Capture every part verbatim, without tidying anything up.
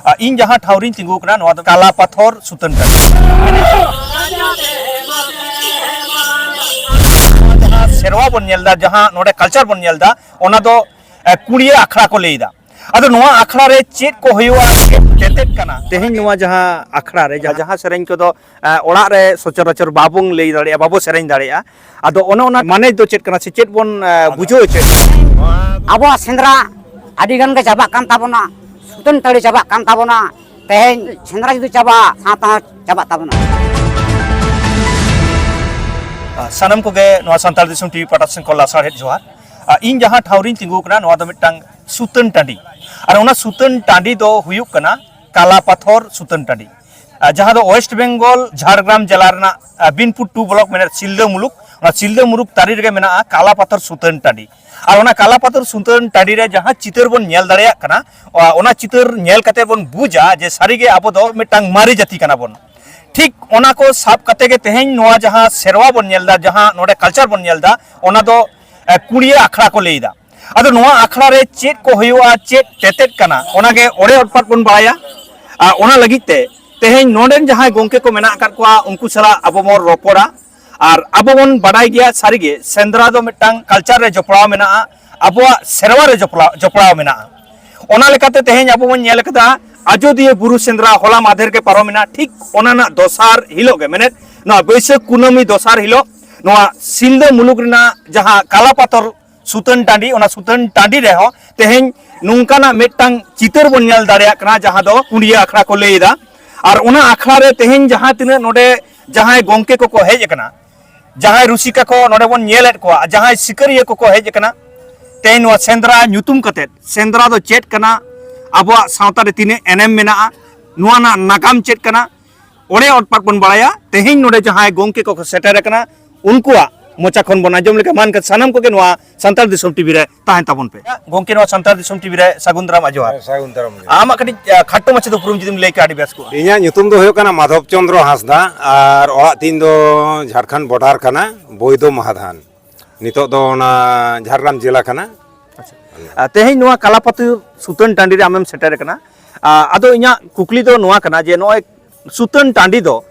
ᱟᱨ ᱤᱧ ᱡᱟᱦᱟᱸ ᱴᱷᱟᱶ ᱨᱤᱧ ᱛᱤᱸᱜᱩ ᱟᱠᱟᱱᱟ, ᱱᱚᱣᱟ ᱫᱚ ᱠᱟᱞᱟ ᱯᱟᱛᱷᱚᱨ ᱥᱩᱛᱟᱹᱱ ᱴᱟᱺᱰᱤ᱾ ᱡᱟᱦᱟᱸ ᱥᱮᱨᱣᱟ ᱵᱚᱱ ᱧᱮᱞ ᱮᱫᱟ, ᱡᱟᱦᱟᱸ ᱱᱚᱰᱮ ᱠᱟᱞᱪᱟᱨ ᱵᱚᱱ ᱧᱮᱞ ᱮᱫᱟ, ᱚᱱᱟ ᱫᱚ, ᱮ, ᱠᱩᱲᱤᱭᱟᱹ ᱟᱠᱷᱲᱟ ᱠᱚ ᱞᱟᱹᱭ ᱮᱫᱟ᱾ ᱟᱫᱚ ᱱᱚᱣᱟ ᱟᱠᱷᱲᱟ ᱨᱮ ᱪᱮᱫ ᱠᱚ ᱦᱩᱭᱩᱜᱼᱟ, ᱪᱮᱫ ᱛᱮᱛᱮᱫ ᱠᱟᱱᱟ? ᱛᱮᱦᱮᱧ ᱱᱚᱣᱟ ᱡᱟᱦᱟᱸ ᱟᱠᱷᱲᱟ ᱨᱮ ᱡᱟᱦᱟᱸ, ᱡᱟᱦᱟᱸ ᱥᱮᱨᱮᱧ ᱠᱚᱫᱚ, ᱮ, ᱚᱲᱟᱜ ᱨᱮ ᱥᱚᱪᱚᱨᱟᱪᱚᱨ ᱵᱟᱵᱚᱱ ᱞᱟᱹᱭ ᱫᱟᱲᱮᱭᱟᱜᱼᱟ, ᱵᱟᱵᱚ ᱥᱮᱨᱮᱧ ᱫᱟᱲᱮᱭᱟᱜᱼᱟ᱾ ᱟᱫᱚ ᱚᱱᱮ ᱚᱱᱟ ᱢᱟᱱᱮ ᱫᱚ ᱪᱮᱫ ᱠᱟᱱᱟ ᱥᱮ ᱪᱮᱫ ᱵᱚᱱ, ᱮ, ᱵᱩᱡᱷᱟᱹᱣ ᱦᱚᱪᱚᱭᱮᱫ? ᱟᱵᱚᱣᱟᱜ ᱥᱮᱸᱫᱽᱨᱟ ᱟᱹᱰᱤ ᱜᱟᱱ ᱜᱮ ᱪᱟᱵᱟᱜ ᱠᱟᱱ ᱛᱟᱵᱚᱱᱟ, ᱥᱩᱛᱟᱹᱱ ᱴᱟᱺᱰᱤ ᱪᱟᱵᱟᱜ ᱠᱟᱱ ᱛᱟᱵᱚᱱᱟ᱾ ᱛᱮᱦᱮᱧ ᱥᱮᱸᱫᱽᱨᱟ ᱡᱩᱫᱤ ᱪᱟᱵᱟᱜᱼᱟ, ᱥᱟᱶᱛᱟ ᱦᱚᱸ ᱪᱟᱵᱟᱜ ᱛᱟᱵᱚᱱᱟ᱾ ᱥᱟᱱᱟᱢ ᱠᱚᱜᱮ ᱱᱚᱣᱟ ᱥᱟᱱᱛᱟᱲ ᱫᱤᱥᱚᱢ ᱴᱤᱵᱷᱤ ᱯᱟᱦᱴᱟ ᱥᱮᱱ ᱠᱷᱚᱱ ᱞᱟᱥᱟᱲᱦᱮᱫ ᱡᱚᱦᱟᱨ᱾ ᱟᱨ ᱤᱧ ᱡᱟᱦᱟᱸ ᱴᱷᱟᱶ ᱨᱤᱧ ᱛᱤᱸᱜᱩ ᱟᱠᱟᱱᱟ, ᱱᱚᱣᱟ ᱫᱚ ᱢᱤᱫᱴᱟᱝ ᱥᱩᱛᱟᱹᱱ ᱴᱟᱺᱰᱤ᱾ ᱟᱨ ᱚᱱᱟ ᱥᱩᱛᱟᱹᱱ ᱴᱟᱺᱰᱤ ᱫᱚ ᱦᱩᱭᱩᱜ ᱠᱟᱱᱟ ᱠᱟᱞᱟ ᱯᱟᱛᱷᱚᱨ ᱥᱩᱛᱟᱹᱱ ᱴᱟᱺᱰᱤ, ᱟᱨ ᱡᱟᱦᱟᱸ ᱫᱚ ᱳᱭᱮᱥᱴ ᱵᱮᱝᱜᱚᱞ, ᱡᱷᱟᱲᱜᱨᱟᱢ ᱡᱮᱞᱟ ᱨᱮᱱᱟᱜ, ᱟᱨ ᱵᱤᱱᱯᱩᱨ ᱴᱩ ᱵᱞᱚᱠ, ᱢᱮᱱᱮᱫ ᱥᱤᱞᱫᱟᱹ ᱢᱩᱞᱩᱠ, ᱚᱱᱟ ᱥᱤᱞᱫᱟᱹ ᱢᱩᱞᱩᱠ ᱛᱟᱹᱨᱤ ᱨᱮᱜᱮ ᱢᱮᱱᱟᱜᱼᱟ ᱠᱟᱞᱟ ᱯᱟᱛᱷᱚᱨ ᱥᱩᱛᱟᱹᱱ ᱴᱟᱺᱰᱤ᱾ ᱟᱨ ᱚᱱᱟ ᱠᱟᱞᱟ ᱯᱟᱛᱷᱚᱨ ᱥᱩᱛᱟᱹᱱ ᱴᱟᱺᱰᱤ ᱨᱮ ᱡᱟᱦᱟᱸ ᱪᱤᱛᱟᱹᱨ ᱵᱚᱱ ᱧᱮᱞ ᱫᱟᱲᱮᱭᱟᱜ ᱠᱟᱱᱟ, ᱚᱱᱟ ᱪᱤᱛᱟᱹᱨ ᱧᱮᱞ ᱠᱟᱛᱮ ᱵᱚᱱ ᱵᱩᱡᱟ ᱡᱮ ᱥᱟᱹᱨᱤᱜᱮ ᱟᱵᱚ ᱫᱚ ᱢᱤᱫᱴᱟᱝ ᱢᱟᱨᱮ ᱡᱟᱹᱛᱤ ᱠᱟᱱᱟ ᱵᱚᱱ᱾ ᱴᱷᱤᱠ ᱚᱱᱟ ᱠᱚ ᱥᱟᱵ ᱠᱟᱛᱮ ᱜᱮ ᱛᱮᱦᱮᱧ ᱱᱚᱣᱟ ᱡᱟᱦᱟᱸ ᱥᱮᱨᱣᱟ ᱵᱚᱱ ᱧᱮᱞ ᱮᱫᱟ, ᱡᱟᱦᱟᱸ ᱱᱚᱰᱮ ᱠᱟᱞᱪᱟᱨ ᱵᱚᱱ ᱧᱮᱞ ᱮᱫᱟ, ᱚᱱᱟ ᱫᱚ, ᱮ, ᱠᱩᱲᱤᱭᱟᱹ ᱟᱠᱷᱲᱟ ᱠᱚ ᱞᱟᱹᱭ ᱮᱫᱟ᱾ ᱟᱫᱚ ᱱᱚᱣᱟ ᱟᱠᱷᱲᱟ ᱨᱮ ᱪᱮᱫ ᱠᱚ ᱦᱩᱭᱩᱜᱼᱟ, ᱪᱮᱫ ᱛᱮᱛᱮᱫ ᱠᱟᱱᱟ, ᱚᱱᱟᱜᱮ ᱚᱲᱮ ᱚᱴᱯᱟᱛ ᱵᱚᱱ ᱵᱟᱲᱟᱭᱟ᱾ ᱟᱨ ᱚᱱᱟ ᱞᱟᱹᱜᱤᱫ ᱛᱮ ᱛᱮᱦᱮᱧ ᱱᱚᱰᱮᱱ ᱡᱟᱦᱟᱸᱭ ᱜᱚᱢᱠᱮ ᱠᱚ ᱢᱮᱱᱟᱜ ᱟᱠᱟᱫ ᱠᱚᱣᱟ, ᱩᱱᱠᱩ ᱥᱟᱞᱟᱜ ᱟᱵᱚ ᱵᱚᱱ ᱨᱚᱯᱚᱲᱟ᱾ ᱟᱨ ᱟᱵᱚ ᱵᱚᱱ ᱵᱟᱰᱟᱭ ᱜᱮᱭᱟ, ᱥᱟᱹᱨᱤᱜᱮ ᱥᱮᱸᱫᱽᱨᱟ ᱫᱚ ᱢᱤᱫᱴᱟᱝ ᱠᱟᱞᱪᱟᱨ ᱨᱮ ᱡᱚᱯᱲᱟᱣ ᱢᱮᱱᱟᱜᱼᱟ, ᱟᱵᱚᱣᱟᱜ ᱥᱮᱨᱣᱟ ᱨᱮ ᱡᱚᱯᱲᱟᱣ, ᱡᱚᱯᱲᱟᱣ ᱢᱮᱱᱟᱜᱼᱟ᱾ ᱚᱱᱟ ᱞᱮᱠᱟᱛᱮ ᱛᱮᱦᱮᱧ ᱟᱵᱚ ᱵᱚᱱ ᱧᱮᱞ ᱟᱠᱟᱫᱟ, ᱟᱡᱚᱫᱤᱭᱟᱹ ᱵᱩᱨᱩ ᱥᱮᱸᱫᱽᱨᱟ ᱦᱚᱞᱟ ᱢᱟᱫᱷᱮᱨ ᱜᱮ ᱯᱟᱨᱚᱢᱮᱱᱟ, ᱴᱷᱤᱠ ᱚᱱᱟ ᱨᱮᱱᱟᱜ ᱫᱚᱥᱟᱨ ᱦᱤᱞᱳᱜ ᱜᱮ, ᱢᱮᱱᱮᱫ ᱱᱚᱣᱟ ᱵᱟᱹᱭᱥᱟᱹᱠᱷ ᱠᱩᱱᱟᱹᱢᱤ ᱫᱚᱥᱟᱨ ᱦᱤᱞᱳᱜ ᱱᱚᱣᱟ ᱥᱤᱞᱫᱟᱹ ᱢᱩᱞᱩᱠ ᱨᱮᱱᱟᱜ ᱡᱟᱦᱟᱸ ᱠᱟᱞᱟᱯᱟᱛᱷᱚᱨ ᱥᱩᱛᱟᱹᱱ ᱴᱟᱺᱰᱤ, ᱚᱱᱟ ᱥᱩᱛᱟᱹᱱ ᱴᱟᱺᱰᱤ ᱨᱮᱦᱚᱸ ᱛᱮᱦᱮᱧ ᱱᱚᱝᱠᱟᱱᱟᱜ ᱢᱤᱫᱴᱟᱝ ᱪᱤᱛᱟᱹᱨ ᱵᱚᱱ ᱧᱮᱞ ᱫᱟᱲᱮᱭᱟᱜ ᱠᱟᱱᱟ, ᱡᱟᱦᱟᱸ ᱫᱚ ᱠᱩᱸᱰᱤᱭᱟᱹ ᱟᱠᱷᱲᱟ ᱠᱚ ᱞᱟᱹᱭ ᱮᱫᱟ᱾ ᱟᱨ ᱚᱱᱟ ᱟᱠᱷᱲᱟ ᱨᱮ ᱛᱮᱦᱮᱧ ᱡᱟᱦᱟᱸ ᱛᱤᱱᱟᱹᱜ ᱱᱚᱰᱮ ᱡᱟᱦᱟᱸᱭ ᱜᱚᱢᱠᱮ ᱠᱚᱠᱚ ᱦᱮᱡ ᱟᱠᱟᱱᱟ, ᱡᱟᱦᱟᱸᱭ ᱨᱩᱥᱤᱠᱟ ᱠᱚ ᱱᱚᱰᱮ ᱵᱚᱱ ᱧᱮᱞᱮᱫ ᱠᱚᱣᱟ, ᱡᱟᱦᱟᱸᱭ ᱥᱤᱠᱟᱹᱨᱤᱭᱟᱹ ᱠᱚᱠᱚ ᱦᱮᱡ ᱟᱠᱟᱱᱟ, ᱛᱮᱦᱮᱧ ᱱᱚᱣᱟ ᱥᱮᱸᱫᱽᱨᱟ ᱧᱩᱛᱩᱢ ᱠᱟᱛᱮᱫ, ᱥᱮᱸᱫᱽᱨᱟ ᱫᱚ ᱪᱮᱫ ᱠᱟᱱᱟ, ᱟᱵᱚᱣᱟᱜ ᱥᱟᱶᱛᱟ ᱨᱮ ᱛᱤᱱᱟᱹᱜ ᱮᱱᱮᱢ ᱢᱮᱱᱟᱜᱼᱟ, ᱱᱚᱣᱟ ᱨᱮᱱᱟᱜ ᱱᱟᱜᱟᱢ ᱪᱮᱫ ᱠᱟᱱᱟ, ᱚᱲᱮ ᱚᱴᱯᱟᱴ ᱵᱚᱱ ᱵᱟᱲᱟᱭᱟ᱾ ᱛᱮᱦᱮᱧ ᱱᱚᱰᱮ ᱡᱟᱦᱟᱸᱭ ᱜᱚᱢᱠᱮ ᱠᱚᱠᱚ ᱥᱮᱴᱮᱨ ᱟᱠᱟᱱᱟ, ᱩᱱᱠᱩᱣᱟᱜ ᱢᱚᱪᱟ ᱠᱷᱚᱱ ᱵᱚᱱ ᱟᱸᱡᱚᱢ ᱞᱮᱠᱟ ᱢᱟᱱ ᱠᱟᱛᱮ ᱥᱟᱱᱟᱢ ᱠᱚᱜᱮ ᱱᱚᱣᱟ ᱥᱟᱱᱛᱟᱲ ᱫᱤᱥᱚᱢ ᱴᱤᱵᱷᱤ ᱨᱮ ᱛᱟᱦᱮᱱ ᱛᱟᱵᱚᱱ ᱯᱮ᱾ ᱜᱚᱢᱠᱮ, ᱱᱚᱣᱟ ᱥᱟᱱᱛᱟᱲ ᱫᱤᱥᱚᱢ ᱴᱤᱵᱷᱤ ᱨᱮ ᱥᱟᱹᱜᱩᱱ ᱫᱟᱨᱟᱢ ᱟᱨ ᱡᱚᱦᱟᱨ᱾ ᱦᱮᱸ, ᱥᱟᱹᱜᱩᱱ ᱫᱟᱨᱟᱢ ᱡᱚᱦᱟᱨ᱾ ᱟᱢᱟᱜ ᱠᱟᱹᱴᱤᱡ, ᱟ, ᱠᱷᱟᱴᱚ ᱢᱟᱪᱷᱟ ᱛᱮ ᱩᱯᱨᱩᱢ ᱡᱩᱫᱤᱢ ᱞᱟᱹᱭ ᱠᱮᱭᱟ, ᱟᱹᱰᱤ ᱵᱮᱥ ᱠᱚᱜᱼᱟ᱾ ᱤᱧᱟᱹᱜ ᱧᱩᱛᱩᱢ ᱫᱚ ᱦᱩᱭᱩᱜ ᱠᱟᱱᱟ ᱢᱟᱫᱷᱚᱵ ᱪᱚᱸᱫᱽᱨᱚ ᱦᱟᱸᱥᱫᱟ ᱟᱨ ᱚᱲᱟᱜ ᱛᱤᱧ ᱫᱚ ᱡᱷᱟᱲᱠᱷᱚᱸᱰ ᱵᱚᱰᱟᱨ ᱠᱟᱱᱟ, ᱵᱳᱭᱫᱚ ᱢᱟᱦᱟᱫᱷᱟᱱ᱾ ᱱᱤᱛᱚᱜ ᱫᱚ ᱚᱱᱟ ᱡᱷᱟᱲᱜᱨᱟᱢ ᱡᱮᱞᱟ ᱠᱟᱱᱟ᱾ ᱟᱪᱪᱷᱟ᱾ ᱟ, ᱛᱮᱦᱮᱧ ᱱᱚᱣᱟ ᱠᱟᱞᱟᱯᱟᱛᱷᱚᱨ ᱥᱩᱛᱟᱹᱱ ᱴᱟᱺᱰᱤ ᱨᱮ ᱟᱢᱮᱢ ᱥᱮᱴᱮᱨ ᱟᱠᱟᱱᱟ᱾ ᱟᱫᱚ ᱤᱧᱟᱹᱜ ᱠᱩᱠᱞᱤ ᱫᱚ ᱱᱚᱣᱟ ᱠᱟᱱᱟ ᱡᱮ ᱱᱚᱜᱼᱚᱭ ᱥᱩᱛᱟᱹᱱ ᱴᱟᱺᱰᱤ ᱫᱚ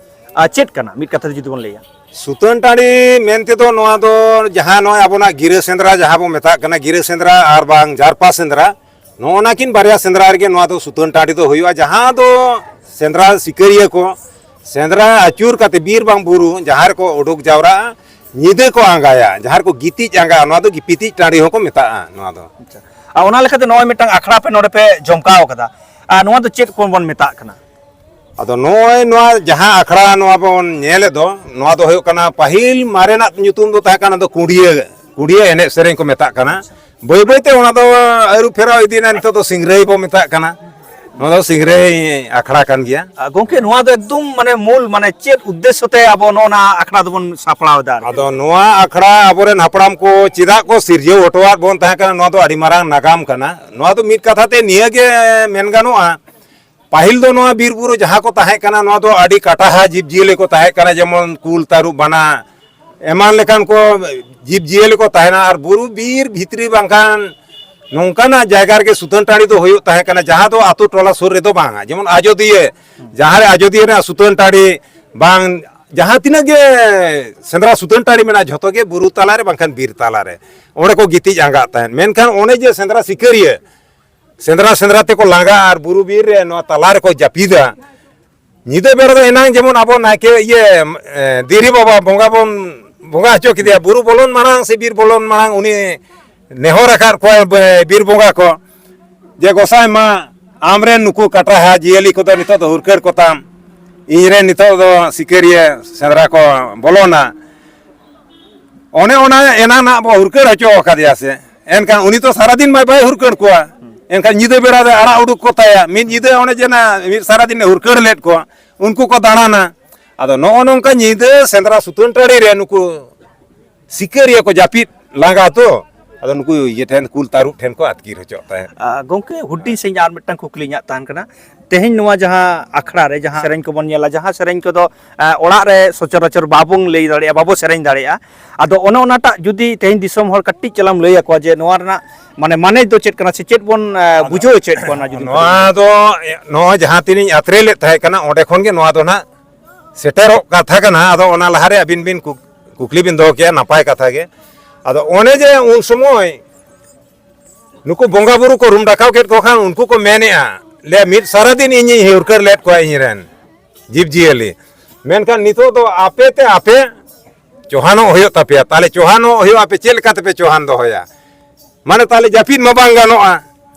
ᱪᱮᱫ ᱠᱟᱱᱟ, ᱢᱤᱫ ᱠᱟᱛᱷᱟ ᱛᱮ ᱡᱩᱫᱤ ᱵᱚᱱ ᱞᱟᱹᱭᱟ? ᱥᱩᱛᱟᱹᱱ ᱴᱟᱺᱰᱤ ᱢᱮᱱ ᱛᱮᱫᱚ ᱱᱚᱣᱟ ᱫᱚ ᱡᱟᱦᱟᱸ ᱱᱚᱜᱼᱚᱭ ᱟᱵᱚᱱᱟᱜ ᱜᱤᱨᱟᱹ ᱥᱮᱸᱫᱽᱨᱟ ᱡᱟᱦᱟᱸ ᱵᱚᱱ ᱢᱮᱛᱟᱜ ᱠᱟᱱᱟ, ᱜᱤᱨᱟᱹ ᱥᱮᱸᱫᱽᱨᱟ ᱟᱨ ᱵᱟᱝ ᱡᱟᱨᱯᱟ ᱥᱮᱸᱫᱽᱨᱟ, ᱱᱚᱜᱼᱚ ᱱᱟ ᱠᱤᱱ ᱵᱟᱨᱭᱟ ᱥᱮᱸᱫᱽᱨᱟ ᱨᱮᱜᱮ ᱱᱚᱣᱟ ᱫᱚ ᱥᱩᱛᱟᱹᱱ ᱴᱟᱺᱰᱤ ᱫᱚ ᱦᱩᱭᱩᱜᱼᱟ, ᱡᱟᱦᱟᱸ ᱫᱚ ᱥᱮᱸᱫᱽᱨᱟ ᱥᱤᱠᱟᱹᱨᱤᱭᱟᱹ ᱠᱚ ᱥᱮᱸᱫᱽᱨᱟ ᱟᱹᱪᱩᱨ ᱠᱟᱛᱮ ᱵᱤᱨ ᱵᱟᱝ ᱵᱩᱨᱩ ᱡᱟᱦᱟᱸ ᱨᱮᱠᱚ ᱩᱰᱩᱠ ᱡᱟᱣᱨᱟᱜᱼᱟ, ᱧᱤᱫᱟᱹ ᱠᱚ ᱟᱸᱜᱟᱭᱟ, ᱡᱟᱦᱟᱸ ᱨᱮᱠᱚ ᱜᱤᱛᱤᱡ ᱟᱸᱜᱟᱜᱼᱟ, ᱱᱚᱣᱟ ᱫᱚ ᱜᱤᱯᱤᱛᱤᱡ ᱴᱟᱺᱰᱤ ᱦᱚᱸᱠᱚ ᱢᱮᱛᱟᱜᱼᱟ ᱱᱚᱣᱟ ᱫᱚ᱾ ᱟᱨ ᱚᱱᱟ ᱞᱮᱠᱟᱛᱮ ᱱᱚᱜᱼᱚᱭ ᱢᱤᱫᱴᱟᱝ ᱟᱠᱷᱲᱟ ᱯᱮ ᱱᱚᱰᱮ ᱯᱮ ᱡᱚᱢᱠᱟᱣ ᱠᱟᱫᱟ, ᱟᱨ ᱱᱚᱣᱟ ᱫᱚ ᱪᱮᱫ ᱠᱚ ᱵᱚᱱ ᱢᱮᱛᱟᱜ ᱠᱟᱱᱟ? ᱟᱫᱚ ᱱᱚᱜᱼᱚᱭ ᱱᱚᱣᱟ ᱡᱟᱦᱟᱸ ᱟᱠᱷᱲᱟ ᱱᱚᱣᱟ ᱵᱚᱱ ᱧᱮᱞᱮᱫ ᱫᱚ, ᱱᱚᱣᱟ ᱫᱚ ᱦᱩᱭᱩᱜ ᱠᱟᱱᱟ, ᱯᱟᱹᱦᱤᱞ ᱢᱟᱨᱮᱱᱟᱜ ᱧᱩᱛᱩᱢ ᱫᱚ ᱛᱟᱦᱮᱸ ᱠᱟᱱᱟ ᱫᱚ ᱠᱩᱸᱰᱤᱭᱟᱹ, ᱠᱩᱸᱰᱤᱭᱟᱹ ᱮᱱᱮᱡ ᱥᱮᱨᱮᱧ ᱠᱚ ᱢᱮᱛᱟᱜ ᱠᱟᱱᱟ᱾ ᱵᱟᱹᱭ ᱵᱟᱹᱭᱛᱮ ᱚᱱᱟ ᱫᱚ ᱟᱹᱨᱩ ᱯᱷᱮᱨᱟᱣ ᱤᱫᱤᱭᱮᱱᱟ, ᱱᱤᱛᱚᱜ ᱫᱚ ᱥᱤᱝᱨᱟᱹᱭ ᱵᱚ ᱢᱮᱛᱟᱜ ᱠᱟᱱᱟ᱾ ᱱᱚᱣᱟ ᱫᱚ ᱥᱤᱝᱨᱟᱹᱭ ᱟᱠᱷᱲᱟ ᱠᱟᱱ ᱜᱮᱭᱟ᱾ ᱟᱨ ᱜᱚᱢᱠᱮ, ᱱᱚᱣᱟ ᱫᱚ ᱮᱠᱫᱚᱢ ᱢᱟᱱᱮ ᱢᱩᱞ ᱢᱟᱱᱮ ᱪᱮᱫ ᱩᱫᱽᱫᱮᱥᱥᱚ ᱛᱮ ᱟᱵᱚ ᱱᱚᱜᱼᱚ ᱱᱟ ᱟᱠᱷᱲᱟ ᱫᱚᱵᱚᱱ ᱥᱟᱯᱲᱟᱣ ᱮᱫᱟ ᱟᱨᱠᱤ? ᱟᱫᱚ ᱱᱚᱣᱟ ᱟᱠᱷᱲᱟ ᱟᱵᱚᱨᱮᱱ ᱦᱟᱯᱲᱟᱢ ᱠᱚ ᱪᱮᱫᱟᱜ ᱠᱚ ᱥᱤᱨᱡᱟᱹᱣ ᱦᱚᱴᱚᱣᱟᱫ ᱵᱚᱱ ᱛᱟᱦᱮᱸ ᱠᱟᱱᱟ, ᱱᱚᱣᱟ ᱫᱚ ᱟᱹᱰᱤ ᱢᱟᱨᱟᱝ ᱱᱟᱜᱟᱢ ᱠᱟᱱᱟ᱾ ᱱᱚᱣᱟ ᱫᱚ ᱢᱤᱫ ᱠᱟᱛᱷᱟ ᱛᱮ ᱱᱤᱭᱟᱹ ᱜᱮ ᱢᱮᱱ ᱜᱟᱱᱚᱜᱼᱟ, ᱯᱟᱹᱦᱤᱞ ᱫᱚ ᱱᱚᱣᱟ ᱵᱤᱨ ᱵᱩᱨᱩ ᱡᱟᱦᱟᱸ ᱠᱚ ᱛᱟᱦᱮᱸ ᱠᱟᱱᱟ, ᱱᱚᱣᱟ ᱫᱚ ᱟᱹᱰᱤ ᱠᱟᱴᱟᱦᱟ ᱡᱤᱵᱽ ᱡᱤᱭᱟᱹᱞᱤ ᱠᱚ ᱛᱟᱦᱮᱸ ᱠᱟᱱᱟ, ᱡᱮᱢᱚᱱ ᱠᱩᱞ, ᱛᱟᱹᱨᱩᱵ, ᱵᱟᱱᱟ, ᱮᱢᱟᱱ ᱞᱮᱠᱟᱱ ᱠᱚ ᱡᱤᱵᱽ ᱡᱤᱭᱟᱹᱞᱤ ᱠᱚ ᱛᱟᱦᱮᱱᱟ᱾ ᱟᱨ ᱵᱩᱨᱩ ᱵᱤᱨ ᱵᱷᱤᱛᱨᱤ ᱵᱟᱝᱠᱷᱟᱱ ᱱᱚᱝᱠᱟᱱᱟᱜ ᱡᱟᱭᱜᱟ ᱨᱮᱜᱮ ᱥᱩᱛᱟᱹᱱ ᱴᱟᱺᱰᱤ ᱫᱚ ᱦᱩᱭᱩᱜ ᱛᱟᱦᱮᱸ ᱠᱟᱱᱟ, ᱡᱟᱦᱟᱸ ᱫᱚ ᱟᱛᱳ ᱴᱚᱞᱟ ᱥᱩᱨ ᱨᱮᱫᱚ ᱵᱟᱝᱟ᱾ ᱡᱮᱢᱚᱱ ᱟᱡᱚᱫᱤᱭᱟᱹ, ᱡᱟᱦᱟᱸ ᱨᱮ ᱟᱡᱚᱫᱤᱭᱟᱹ ᱨᱮᱱᱟᱜ ᱥᱩᱛᱟᱹᱱ ᱴᱟᱺᱰᱤ ᱵᱟᱝ ᱡᱟᱦᱟᱸ ᱛᱤᱱᱟᱹᱜ ᱜᱮ ᱥᱮᱸᱫᱽᱨᱟ ᱥᱩᱛᱟᱹᱱ ᱴᱟᱺᱰᱤ ᱢᱮᱱᱟᱜᱼᱟ, ᱡᱷᱚᱛᱚ ᱜᱮ ᱵᱩᱨᱩ ᱛᱟᱞᱟᱨᱮ ᱵᱟᱝᱠᱷᱟᱱ ᱵᱤᱨ ᱛᱟᱞᱟᱨᱮ ᱚᱸᱰᱮ ᱠᱚ ᱜᱤᱛᱤᱡ ᱟᱸᱜᱟᱜ ᱛᱟᱦᱮᱸᱫ᱾ ᱢᱮᱱᱠᱷᱟᱱ ᱚᱱᱮ ᱡᱮ ᱥᱮᱸᱫᱽᱨᱟ ᱥᱤᱠᱟᱹᱨᱤᱭᱟᱹ ᱥᱮᱸᱫᱽᱨᱟ ᱥᱮᱸᱫᱽᱨᱟ ᱛᱮᱠᱚ ᱞᱟᱸᱜᱟᱜᱼᱟ ᱟᱨ ᱵᱩᱨᱩ ᱵᱤᱨ ᱨᱮ ᱱᱚᱣᱟ ᱛᱟᱞᱟ ᱨᱮᱠᱚ ᱡᱟᱹᱯᱤᱫᱟ᱾ ᱧᱤᱫᱟᱹ ᱵᱮᱲᱟ ᱫᱚ ᱮᱱᱟᱝ ᱡᱮᱢᱚᱱ ᱟᱵᱚ ᱱᱟᱭᱠᱮ, ᱤᱭᱟᱹ, ᱮ, ᱫᱤᱨᱤ ᱵᱟᱵᱟ ᱵᱚᱸᱜᱟ ᱵᱚᱱ ᱵᱚᱸᱜᱟ ᱦᱚᱪᱚ ᱠᱮᱫᱮᱭᱟ, ᱵᱩᱨᱩ ᱵᱚᱞᱚᱱ ᱢᱟᱲᱟᱝ ᱥᱮ ᱵᱤᱨ ᱵᱚᱞᱚᱱ ᱢᱟᱲᱟᱝ ᱩᱱᱤ ᱱᱮᱦᱚᱨ ᱟᱠᱟᱫ ᱠᱚᱣᱟᱭ ᱵᱮ-, ᱵᱤᱨ ᱵᱚᱸᱜᱟ ᱠᱚ, ᱡᱮ, "ᱜᱚᱸᱥᱟᱭ ᱢᱟ, ᱟᱢᱨᱮᱱ ᱱᱩᱠᱩ ᱠᱟᱴᱟᱦᱟ ᱡᱤᱭᱟᱹᱞᱤ ᱠᱚᱫᱚ ᱱᱤᱛᱚᱜ ᱫᱚ ᱦᱩᱨᱠᱟᱹᱲ ᱠᱚᱛᱟᱢ, ᱤᱧᱨᱮᱱ ᱱᱤᱛᱚᱜ ᱫᱚ ᱥᱤᱠᱟᱹᱨᱤᱭᱟᱹ ᱥᱮᱸᱫᱽᱨᱟ ᱠᱚ ᱵᱚᱞᱚᱱᱟ᱾" ᱚᱱᱮ ᱚᱱᱟ ᱮᱱᱟᱱᱟᱜ ᱵᱚ ᱦᱩᱨᱠᱟᱹᱲ ᱦᱚᱪᱚ ᱟᱠᱟᱫᱮᱭᱟ ᱥᱮ, ᱮᱱᱠᱷᱟᱱ ᱩᱱᱤ ᱛᱚ ᱥᱟᱨᱟᱫᱤᱱ ᱢᱟ ᱵᱟᱭ ᱦᱩᱨᱠᱟᱹᱲ ᱠᱚᱣᱟ᱾ ᱮᱱᱠᱷᱟᱱ ᱧᱤᱫᱟᱹ ᱵᱮᱲᱟ ᱨᱮ ᱟᱲᱟᱜ ᱩᱰᱩᱠ ᱠᱚ ᱛᱟᱭᱟ, ᱢᱤᱫ ᱧᱤᱫᱟᱹ ᱚᱱᱮ ᱡᱮ ᱱᱟ-, ᱢᱤᱫ ᱥᱟᱨᱟᱫᱤᱱᱮ ᱦᱩᱨᱠᱟᱹᱲ ᱞᱮᱫ ᱠᱚᱣᱟ, ᱩᱱᱠᱩ ᱠᱚ ᱫᱟᱬᱟᱱᱟ᱾ ᱟᱫᱚ ᱱᱚᱜᱼᱚ ᱱᱚᱝᱠᱟ ᱧᱤᱫᱟᱹ ᱥᱮᱸᱫᱽᱨᱟ ᱥᱩᱛᱟᱹᱱ ᱴᱟᱺᱰᱤ ᱨᱮ ᱱᱩᱠᱩ ᱥᱤᱠᱟᱹᱨᱤᱭᱟᱹ ᱠᱚ ᱡᱟᱹᱯᱤᱫ ᱞᱟᱸᱜᱟ ᱛᱚ, ᱟᱫᱚ ᱱᱩᱠᱩ ᱤᱭᱟᱹ ᱴᱷᱮᱱ, ᱠᱩᱞ ᱛᱟᱹᱨᱩᱵ ᱴᱷᱮᱱ ᱠᱚ ᱟᱹᱛᱠᱤᱨ ᱦᱚᱪᱚᱜ ᱛᱟᱦᱮᱸᱫ᱾ ᱟ, ᱜᱚᱢᱠᱮ, ᱦᱩᱰᱤᱧ ᱥᱟᱺᱦᱤᱡ ᱟᱨ ᱢᱤᱫᱴᱟᱝ ᱠᱩᱠᱞᱤ ᱤᱧᱟᱹᱜ ᱛᱟᱦᱮᱱ ᱠᱟᱱᱟ᱾ ᱛᱮᱦᱮᱧ ᱱᱚᱣᱟ ᱡᱟᱦᱟᱸ ᱟᱠᱷᱲᱟ ᱨᱮ ᱡᱟᱦᱟᱸ ᱥᱮᱨᱮᱧ ᱠᱚᱵᱚᱱ ᱧᱮᱞᱟ, ᱡᱟᱦᱟᱸ ᱥᱮᱨᱮᱧ ᱠᱚᱫᱚ, ᱟ, ᱚᱲᱟᱜ ᱨᱮ ᱥᱚᱪᱚᱨᱟᱪᱚᱨ ᱵᱟᱵᱚᱱ ᱞᱟᱹᱭ ᱫᱟᱲᱮᱭᱟᱜᱼᱟ, ᱵᱟᱵᱚ ᱥᱮᱨᱮᱧ ᱫᱟᱲᱮᱭᱟᱜᱼᱟ, ᱟᱫᱚ ᱚᱱᱮ ᱚᱱᱟᱴᱟᱜ ᱡᱩᱫᱤ ᱛᱮᱦᱮᱧ ᱫᱤᱥᱚᱢ ᱦᱚᱲ ᱠᱟᱹᱴᱤᱡ ᱪᱟᱞᱟᱢ ᱞᱟᱹᱭ ᱟᱠᱚᱣᱟ ᱡᱮ ᱱᱚᱣᱟ ᱨᱮᱱᱟᱜ ᱢᱟᱱᱮ ᱢᱟᱱᱮ ᱫᱚ ᱪᱮᱫ ᱠᱟᱱᱟ ᱥᱮ ᱪᱮᱫ ᱵᱚᱱ, ᱟ, ᱟᱫᱚ ᱵᱩᱡᱷᱟᱹᱣ ᱦᱚᱪᱚᱭᱮᱫ ᱠᱚᱣᱟ, ᱚᱱᱟ ᱡᱩᱫᱤ ᱱᱚᱣᱟ ᱫᱚ, ᱱᱚᱣᱟ ᱡᱟᱦᱟᱸ ᱛᱤᱱᱟᱹᱧ ᱟᱛᱨᱮ ᱞᱮᱫ ᱛᱟᱦᱮᱸ ᱠᱟᱱᱟ, ᱚᱸᱰᱮ ᱠᱷᱚᱱ ᱜᱮ ᱱᱚᱣᱟ ᱫᱚ ᱱᱟᱦᱟᱜ ᱥᱮᱴᱮᱨᱚᱜ ᱠᱟᱛᱷᱟ ᱠᱟᱱᱟ᱾ ᱟᱫᱚ ᱚᱱᱟ ᱞᱟᱦᱟᱨᱮ ᱟᱹᱵᱤᱱ ᱵᱤᱱ ᱠᱩᱠ-, ᱠᱩᱠᱞᱤ ᱵᱤᱱ ᱫᱚᱦᱚ ᱠᱮᱭᱟ, ᱱᱟᱯᱟᱭ ᱠᱟᱛᱷᱟ ᱜᱮ᱾ ᱟᱫᱚ ᱚᱱᱮ ᱡᱮ ᱩᱱ ᱥᱚᱢᱚᱭ ᱱᱩᱠᱩ ᱵᱚᱸᱜᱟ ᱵᱩᱨᱩ ᱠᱚ ᱨᱩᱢ ᱰᱟᱠᱟᱣ ᱠᱮᱫ ᱠᱚ ᱠᱷᱟᱱ, ᱩᱱᱠᱩ ᱠᱚ ᱢᱮᱱᱮᱜᱼᱟ, ᱞᱟᱹᱭᱟ, "ᱢᱤᱫ ᱥᱟᱨᱟ ᱫᱤᱱ ᱤᱧᱤᱧ ᱦᱤᱨᱠᱟᱹᱨ ᱞᱮᱫ ᱠᱚᱣᱟ ᱤᱧ ᱨᱮᱱ ᱡᱤᱵᱽ ᱡᱤᱭᱟᱹᱞᱤ, ᱢᱮᱱᱠᱷᱟᱱ ᱱᱤᱛᱚᱜ ᱫᱚ ᱟᱯᱮ ᱛᱮ ᱟᱯᱮ ᱪᱚᱦᱟᱱᱚᱜ ᱦᱩᱭᱩᱜ ᱛᱟᱯᱮᱭᱟ᱾ ᱛᱟᱦᱞᱮ ᱪᱚᱦᱟᱱᱚᱜ ᱦᱩᱭᱩᱜᱼᱟ, ᱟᱯᱮ ᱪᱮᱫ ᱞᱮᱠᱟ ᱛᱮᱯᱮ ᱪᱚᱦᱟᱱ ᱫᱚᱦᱚᱭᱟ? ᱢᱟᱱᱮ ᱛᱟᱦᱞᱮ ᱡᱟᱹᱯᱤᱫ ᱢᱟ ᱵᱟᱝ ᱜᱟᱱᱚᱜᱼᱟ᱾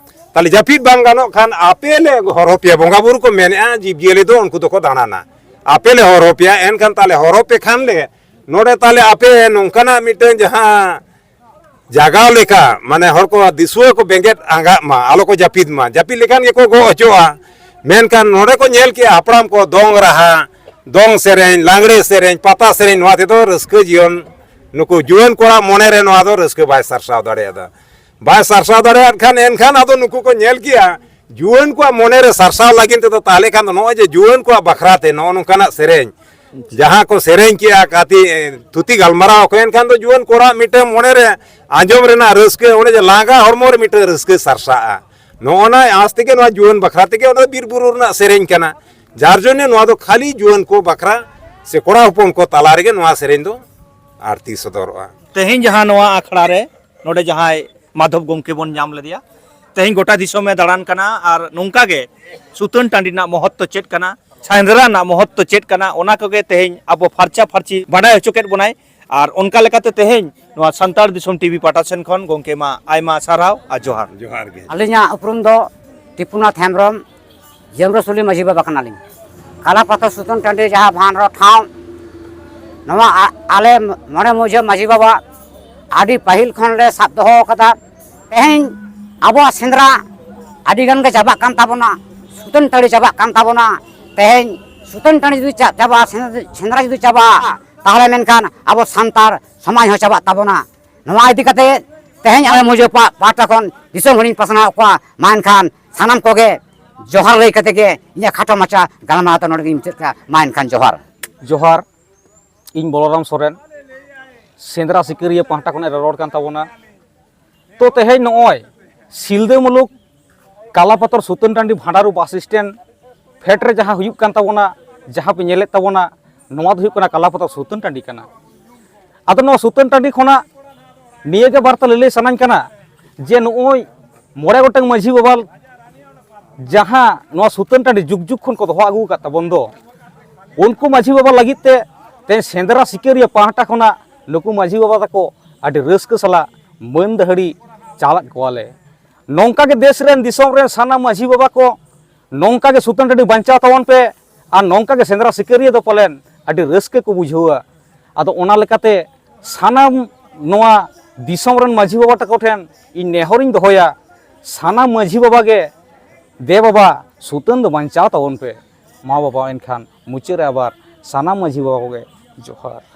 ᱛᱟᱦᱞᱮ ᱡᱟᱹᱯᱤᱫ ᱵᱟᱝ ᱜᱟᱱᱚᱜ ᱠᱷᱟᱱ ᱟᱯᱮ ᱞᱮ ᱦᱚᱨᱦᱚ ᱯᱮᱭᱟ", ᱵᱚᱸᱜᱟ ᱵᱩᱨᱩ ᱠᱚ ᱢᱮᱱᱮᱜᱼᱟ, ᱡᱤᱵᱽ ᱡᱤᱭᱟᱹᱞᱤ ᱫᱚ ᱩᱱᱠᱩ ᱫᱚᱠᱚ ᱫᱟᱬᱟᱱᱟ, "ᱟᱯᱮ ᱞᱮ ᱦᱚᱨᱦᱚ ᱯᱮᱭᱟ, ᱮᱱᱠᱷᱟᱱ ᱛᱟᱦᱞᱮ ᱦᱚᱨᱦᱚ ᱯᱮ ᱠᱷᱟᱱ ᱞᱮ ᱱᱚᱰᱮ ᱛᱟᱦᱞᱮ ᱟᱯᱮ ᱱᱚᱝᱠᱟᱱᱟᱜ ᱢᱤᱫᱴᱟᱝ ᱡᱟᱦᱟᱸ ᱡᱟᱜᱟᱣ ᱞᱮᱠᱟ, ᱢᱟᱱᱮ ᱦᱚᱲ ᱠᱚ ᱫᱤᱥᱩᱣᱟᱹ ᱠᱚ ᱵᱮᱸᱜᱮᱫ ᱟᱸᱜᱟᱜ ᱢᱟ, ᱟᱞᱚ ᱠᱚ ᱡᱟᱹᱯᱤᱫ ᱢᱟ, ᱡᱟᱹᱯᱤᱫ ᱞᱮᱠᱷᱟᱱ ᱜᱮᱠᱚ ᱜᱚᱜ ᱦᱚᱪᱚᱜᱼᱟ᱾ ᱢᱮᱱᱠᱷᱟᱱ ᱱᱚᱰᱮ ᱠᱚ ᱧᱮᱞ ᱠᱮᱜᱼᱟ ᱦᱟᱯᱲᱟᱢ ᱠᱚ ᱫᱚᱝ ᱨᱟᱦᱟ, ᱫᱚᱝ ᱥᱮᱨᱮᱧ, ᱞᱟᱜᱽᱲᱮ ᱥᱮᱨᱮᱧ, ᱯᱟᱛᱟ ᱥᱮᱨᱮᱧ, ᱱᱚᱣᱟ ᱛᱮᱫᱚ ᱨᱟᱹᱥᱠᱟᱹ ᱡᱤᱭᱚᱱ ᱱᱩᱠᱩ ᱡᱩᱣᱟᱹᱱ ᱠᱚᱲᱟ ᱢᱚᱱᱮᱨᱮ ᱱᱚᱣᱟ ᱫᱚ ᱨᱟᱹᱥᱠᱟᱹ ᱵᱟᱭ ᱥᱟᱨᱥᱟᱣ ᱫᱟᱲᱮᱭᱟᱫᱟ᱾ ᱵᱟᱭ ᱥᱟᱨᱥᱟᱣ ᱫᱟᱲᱮᱭᱟᱫ ᱠᱷᱟᱱ ᱮᱱᱠᱷᱟᱱ ᱟᱫᱚ ᱱᱩᱠᱩ ᱠᱚ ᱧᱮᱞ ᱠᱮᱜᱼᱟ ᱡᱩᱣᱟᱹᱱ ᱠᱚᱣᱟᱜ ᱢᱚᱱᱮᱨᱮ ᱥᱟᱨᱥᱟᱣ ᱞᱟᱹᱜᱤᱫ ᱛᱮᱫᱚ, ᱛᱟᱦᱞᱮ ᱠᱷᱟᱱ ᱫᱚ ᱱᱚᱜᱼᱚᱭ ᱡᱮ ᱡᱩᱣᱟᱹᱱ ᱠᱚᱣᱟᱜ ᱵᱟᱠᱷᱨᱟ ᱛᱮ ᱱᱚᱜᱼᱚ ᱱᱚᱝᱠᱟᱱᱟᱜ ᱥᱮᱨᱮᱧ, ᱡᱟᱦᱟᱸ ᱠᱚ ᱥᱮᱨᱮᱧ ᱠᱮᱜᱼᱟ, ᱠᱟᱹᱴᱤᱡ, ᱮ, ᱛᱷᱩᱛᱤ ᱜᱟᱞᱢᱟᱨᱟᱣ ᱠᱚ, ᱮᱱᱠᱷᱟᱱ ᱫᱚ ᱡᱩᱣᱟᱹᱱ ᱠᱚᱲᱟ ᱢᱤᱫᱴᱟᱝ ᱢᱚᱱᱮᱨᱮ ᱟᱸᱡᱚᱢ ᱨᱮᱱᱟᱜ ᱨᱟᱹᱥᱠᱟᱹ, ᱚᱱᱮ ᱡᱮ ᱞᱟᱸᱜᱟ ᱦᱚᱲᱢᱚ ᱨᱮ ᱢᱤᱫᱴᱟᱝ ᱨᱟᱹᱥᱠᱟᱹ ᱥᱟᱨᱥᱟᱜᱼᱟ᱾ ᱱᱚᱜᱼᱚ ᱱᱟ ᱟᱸᱥ ᱛᱮᱜᱮ ᱱᱚᱣᱟ ᱡᱩᱣᱟᱹᱱ ᱵᱟᱠᱷᱨᱟ ᱛᱮᱜᱮ ᱚᱱᱟ ᱵᱤᱨ ᱵᱩᱨᱩ ᱨᱮᱱᱟᱜ ᱥᱮᱨᱮᱧ ᱠᱟᱱᱟ᱾ ᱡᱟᱨ ᱡᱚᱱᱱᱮ ᱱᱚᱣᱟ ᱫᱚ ᱠᱷᱟᱹᱞᱤ ᱡᱩᱣᱟᱹᱱ ᱠᱚ ᱵᱟᱠᱷᱨᱟ ᱥᱮ ᱠᱚᱲᱟ ᱦᱚᱯᱚᱱ ᱠᱚ ᱛᱟᱞᱟ ᱨᱮᱜᱮ ᱱᱚᱣᱟ ᱥᱮᱨᱮᱧ ᱫᱚ ᱟᱨᱛᱤ ᱥᱚᱫᱚᱨᱚᱜᱼᱟ᱾ ᱛᱮᱦᱮᱧ ᱡᱟᱦᱟᱸ ᱱᱚᱣᱟ ᱟᱠᱷᱲᱟ ᱨᱮ ᱱᱚᱰᱮ ᱡᱟᱦᱟᱸᱭ ᱢᱟᱫᱷᱚᱵ ᱜᱚᱢᱠᱮ ᱵᱚᱱ ᱧᱟᱢ ᱞᱮᱫᱮᱭᱟ, ᱛᱮᱦᱮᱧ ᱜᱚᱴᱟ ᱫᱤᱥᱚᱢᱮ ᱫᱟᱬᱟᱱ ᱠᱟᱱᱟ ᱟᱨ ᱱᱚᱝᱠᱟ ᱜᱮ ᱥᱩᱛᱟᱹᱱ ᱴᱟᱺᱰᱤ ᱨᱮᱱᱟᱜ ᱢᱚᱦᱚᱛᱛᱚ ᱪᱮᱫ ᱠᱟᱱᱟ, ᱥᱮᱸᱫᱽᱨᱟ ᱨᱮᱱᱟᱜ ᱢᱚᱦᱚᱛᱛᱚ ᱪᱮᱫ ᱠᱟᱱᱟ, ᱚᱱᱟ ᱠᱚᱜᱮ ᱛᱮᱦᱮᱧ ᱟᱵᱚ ᱯᱷᱟᱨᱪᱟ ᱯᱷᱟᱨᱪᱤ ᱵᱟᱰᱟᱭ ᱦᱚᱪᱚ ᱠᱮᱫ ᱵᱚᱱᱟᱭ᱾ ᱟᱨ ᱚᱱᱠᱟ ᱞᱮᱠᱟᱛᱮ ᱛᱮᱦᱮᱧ ᱱᱚᱣᱟ ᱥᱟᱱᱛᱟᱲ ᱫᱤᱥᱚᱢ ᱴᱤᱵᱷᱤ ᱯᱟᱦᱴᱟ ᱥᱮᱱ ᱠᱷᱚᱱ ᱜᱚᱢᱠᱮ ᱢᱟ ᱟᱭᱢᱟ ᱥᱟᱨᱦᱟᱣ ᱟᱨ ᱡᱚᱦᱟᱨ᱾ ᱡᱚᱦᱟᱨ ᱜᱮ᱾ ᱟᱹᱞᱤᱧᱟᱜ ᱩᱯᱨᱩᱢ ᱫᱚ ᱴᱤᱯᱩᱱᱟᱛᱷ ᱦᱮᱢᱵᱨᱚᱢ, ᱡᱟᱹᱢᱨᱟᱹᱥᱩᱞᱤ ᱢᱟᱹᱡᱷᱤ ᱵᱟᱵᱟ ᱠᱟᱱᱟᱞᱤᱧ᱾ ᱠᱟᱞᱟᱯᱟᱛᱷᱚᱨ ᱥᱩᱛᱟᱹᱱ ᱴᱟᱺᱰᱤ ᱡᱟᱦᱟᱸ ᱵᱷᱟᱱ ᱨᱚ ᱴᱷᱟᱶ, ᱱᱚᱣᱟ ᱟ-, ᱟᱞᱮ ᱢᱚᱬᱮ ᱢᱩᱡᱷᱟᱹ ᱢᱟᱹᱡᱷᱤ ᱵᱟᱵᱟ ᱟᱹᱰᱤ ᱯᱟᱹᱦᱤᱞ ᱠᱷᱚᱱ ᱞᱮ ᱥᱟᱵ ᱫᱚᱦᱚ ᱟᱠᱟᱫᱟ᱾ ᱛᱮᱦᱮᱧ ᱟᱵᱚᱣᱟᱜ ᱥᱮᱸᱫᱽᱨᱟ ᱟᱹᱰᱤ ᱜᱟᱱ ᱜᱮ ᱪᱟᱵᱟᱜ ᱠᱟᱱ ᱛᱟᱵᱚᱱᱟ᱾ ᱥᱩᱛᱟᱹᱱ ᱴᱟᱺᱰᱤ ᱪᱟᱵᱟᱜ ᱠᱟᱱ ᱛᱟᱵᱚᱱᱟ᱾ ᱛᱮᱦᱮᱧ ᱥᱩᱛᱟᱹᱱ ᱴᱟᱺᱰᱤ ᱡᱩᱫᱤ ᱪᱟ-, ᱪᱟᱵᱟᱜᱼᱟ, ᱥᱮᱸᱫᱽᱨᱟ, ᱥᱮᱸᱫᱽᱨᱟ ᱡᱩᱫᱤ ᱪᱟᱵᱟᱜᱼᱟ, ᱛᱟᱦᱚᱞᱮ ᱢᱮᱱᱠᱷᱟᱱ ᱟᱵᱚ ᱥᱟᱱᱛᱟᱲ ᱥᱚᱢᱟᱡᱽ ᱦᱚᱸ ᱪᱟᱵᱟᱜ ᱛᱟᱵᱚᱱᱟ᱾ ᱱᱚᱣᱟ ᱤᱫᱤ ᱠᱟᱛᱮ ᱛᱮᱦᱮᱧ ᱟᱞᱮ ᱢᱩᱡᱟᱹ ᱯᱟ-, ᱯᱟᱦᱴᱟ ᱠᱷᱚᱱ ᱫᱤᱥᱚᱢ ᱦᱚᱲᱤᱧ ᱯᱟᱥᱱᱟᱣ ᱠᱚᱣᱟ᱾ ᱢᱟ ᱮᱱᱠᱷᱟᱱ ᱥᱟᱱᱟᱢ ᱠᱚᱜᱮ ᱡᱚᱦᱟᱨ ᱞᱟᱹᱭ ᱠᱟᱛᱮ ᱜᱮ ᱤᱧᱟᱹᱜ ᱠᱷᱟᱴᱚ ᱢᱟᱪᱷᱟ ᱜᱟᱞᱢᱟᱨᱟᱣ ᱫᱚ ᱱᱚᱰᱮ ᱜᱤᱧ ᱢᱩᱪᱟᱹᱫ ᱠᱟᱜᱼᱟ᱾ ᱢᱟ ᱮᱱᱠᱷᱟᱱ ᱡᱚᱦᱟᱨ᱾ ᱡᱚᱦᱟᱨ᱾ ᱤᱧ ᱵᱚᱞᱚᱨᱟᱢ ᱥᱚᱨᱮᱱ, ᱥᱮᱸᱫᱽᱨᱟ ᱥᱤᱠᱟᱹᱨᱤᱭᱟᱹ ᱯᱟᱦᱴᱟ ᱠᱷᱚᱱᱟᱜ ᱨᱚᱲ ᱠᱟᱱ ᱛᱟᱵᱚᱱᱟ᱾ ᱛᱚ ᱛᱮᱦᱮᱧ ᱱᱚᱜᱼᱚᱭ ᱥᱤᱞᱫᱟᱹ ᱢᱩᱞᱩᱠ ᱠᱟᱞᱟᱯᱟᱛᱚᱨ ᱥᱩᱛᱟᱹᱱ ᱴᱟᱺᱰᱤ ᱵᱷᱟᱸᱰᱟᱨᱩ ᱵᱟᱥ ᱥᱴᱮᱱᱰ ᱯᱷᱮᱰ ᱨᱮ ᱡᱟᱦᱟᱸ ᱦᱩᱭᱩᱜ ᱠᱟᱱ ᱛᱟᱵᱚᱱᱟ, ᱡᱟᱦᱟᱸ ᱯᱮ ᱧᱮᱞᱮᱫ ᱛᱟᱵᱚᱱᱟ, ᱱᱚᱣᱟ ᱫᱚ ᱦᱩᱭᱩᱜ ᱠᱟᱱᱟ ᱠᱟᱞᱟᱯᱟᱛᱚᱨ ᱥᱩᱛᱟᱹᱱ ᱴᱟᱺᱰᱤ ᱠᱟᱱᱟ᱾ ᱟᱫᱚ ᱱᱚᱣᱟ ᱥᱩᱛᱟᱹᱱ ᱴᱟᱺᱰᱤ ᱠᱷᱚᱱᱟᱜ ᱱᱤᱭᱟᱹ ᱜᱮ ᱵᱟᱨᱛᱟ ᱞᱟᱹᱞᱟᱹᱭ ᱥᱟᱱᱟᱧ ᱠᱟᱱᱟ ᱡᱮ ᱱᱚᱜᱼᱚᱭ ᱢᱚᱬᱮ ᱜᱚᱴᱟᱝ ᱢᱟᱹᱡᱷᱤ ᱵᱟᱵᱟ ᱡᱟᱦᱟᱸ ᱱᱚᱣᱟ ᱥᱩᱛᱟᱹᱱ ᱴᱟᱺᱰᱤ ᱡᱩᱜᱽ ᱡᱩᱜᱽ ᱠᱷᱚᱱ ᱠᱚ ᱫᱚᱦᱚ ᱟᱹᱜᱩ ᱟᱠᱟᱫ ᱛᱟᱵᱚᱱ ᱫᱚ, ᱩᱱᱠᱩ ᱢᱟᱹᱡᱷᱤ ᱵᱟᱵᱟ ᱞᱟᱹᱜᱤᱫ ᱛᱮ ᱛᱮᱦᱮᱧ ᱥᱮᱸᱫᱽᱨᱟ ᱥᱤᱠᱟᱹᱨᱤᱭᱟᱹ ᱯᱟᱦᱴᱟ ᱠᱷᱚᱱᱟᱜ ᱱᱩᱠᱩ ᱢᱟᱹᱡᱷᱤ ᱵᱟᱵᱟ ᱛᱟᱠᱚ ᱟᱹᱰᱤ ᱨᱟᱹᱥᱠᱟᱹ ᱥᱟᱞᱟᱜ ᱢᱟᱹᱱ ᱫᱟᱹᱦᱲᱤ ᱪᱟᱞᱟᱜ ᱠᱚᱣᱟᱞᱮ᱾ ᱱᱚᱝᱠᱟ ᱜᱮ ᱫᱮᱥ ᱨᱮᱱ ᱫᱤᱥᱚᱢ ᱨᱮᱱ ᱥᱟᱱᱟᱢ ᱢᱟᱹᱡᱷᱤ ᱵᱟᱵᱟ ᱠᱚ ᱱᱚᱝᱠᱟ ᱜᱮ ᱥᱩᱛᱟᱹᱱ ᱴᱟᱺᱰᱤ ᱵᱟᱧᱪᱟᱣ ᱛᱟᱵᱚᱱ ᱯᱮ ᱟᱨ ᱱᱚᱝᱠᱟ ᱜᱮ ᱥᱮᱸᱫᱽᱨᱟ ᱥᱤᱠᱟᱹᱨᱤᱭᱟᱹ ᱫᱚ ᱯᱟᱞᱮᱱ ᱟᱹᱰᱤ ᱨᱟᱹᱥᱠᱟᱹ ᱠᱚ ᱵᱩᱡᱷᱟᱹᱣᱟ᱾ ᱟᱫᱚ ᱚᱱᱟ ᱞᱮᱠᱟᱛᱮ ᱥᱟᱱᱟᱢ ᱱᱚᱣᱟ ᱫᱤᱥᱚᱢ ᱨᱮᱱ ᱢᱟᱹᱡᱷᱤ ᱵᱟᱵᱟ ᱛᱟᱠᱚ ᱴᱷᱮᱱ ᱤᱧ ᱱᱮᱦᱚᱨᱤᱧ ᱫᱚᱦᱚᱭᱟ, ᱥᱟᱱᱟᱢ ᱢᱟᱹᱡᱷᱤ ᱵᱟᱵᱟ ᱜᱮ ᱫᱮ ᱵᱟᱵᱟ ᱥᱩᱛᱟᱹᱱ ᱫᱚ ᱵᱟᱧᱪᱟᱣ ᱛᱟᱵᱚᱱ ᱯᱮ᱾ ᱢᱟ ᱵᱟᱵᱟ, ᱮᱱᱠᱷᱟᱱ ᱢᱩᱪᱟᱹᱫ ᱨᱮ ᱟᱵᱟᱨ ᱥᱟᱱᱟᱢ ᱢᱟᱹᱡᱷᱤ ᱵᱟᱵᱟ ᱠᱚᱜᱮ ᱡᱚᱦᱟᱨ᱾